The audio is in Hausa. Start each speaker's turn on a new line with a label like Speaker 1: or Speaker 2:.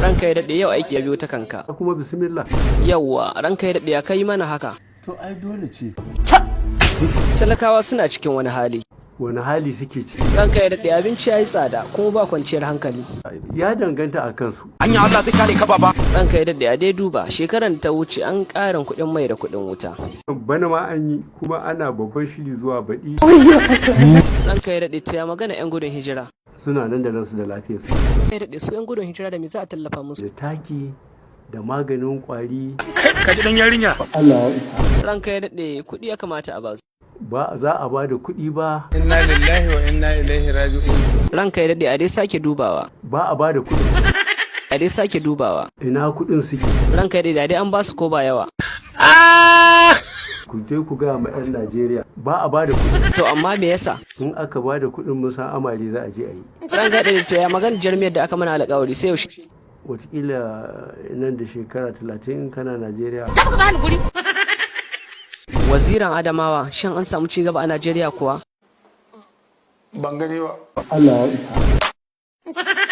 Speaker 1: Ranka ya daɗe, yau aiki ya biyo ta kanka.
Speaker 2: Kuma bismillah.
Speaker 1: Yauwa, ranka ya daɗe, ya kai mana haka?
Speaker 2: To ai dole ce.
Speaker 1: Talakawa suna cikin wani hali.
Speaker 2: Wani hali suke ciki?
Speaker 1: Ranka ya daɗe, abinci ya yi tsada kuma ba kwanciyar hankali.
Speaker 2: Ya danganta a kansu.
Speaker 3: Anya Allah zai kare ka, baba?
Speaker 1: Ranka ya daɗe, a dai duba shekaran da ta wuce an ƙarin kuɗin mai da kuɗin wuta.
Speaker 2: Bana ma an yi, kuma ana babban shiri zuwa baɗi.
Speaker 1: Ranka ya daɗe, ta ya magana 'yan gudun hijira?
Speaker 2: Suna nan da ransu da lafiyarsu.
Speaker 1: Ranka ya daɗe, su 'yan gudun hijira da me za a tallafa musu?
Speaker 2: Da taki da maganin kwari.
Speaker 1: Ranka ya daɗe, kuɗi ya kamata a basu.
Speaker 2: Ba za a ba da kuɗi ba.
Speaker 4: Inna lillahi wa inna ilaihi raji'un.
Speaker 1: Ranka ya daɗe, a dai sake dubawa.
Speaker 2: Ba a ba da kuɗi.
Speaker 1: A dai sake dubawa.
Speaker 2: Ina kuɗin suke?
Speaker 1: Ranka ya daɗe, a dai an basu ko ba yawa.
Speaker 2: Ku je ku gaya ma 'yan Najeriya ba a ba da kuɗi.
Speaker 1: To amma me yasa?
Speaker 2: In aka ba da kuɗin, mun san amare za a je a yi.
Speaker 1: Ranka ya daɗe, to ya magana jarmiyar da aka mana alƙawari, sai yaushe?
Speaker 2: Watakila nan da shekara 30 in kana Najeriya.
Speaker 1: Waziran Adamawa, shin an samu ci gaba a Najeriya kuwa?
Speaker 4: Ban gani ba.
Speaker 2: Allah ya isa.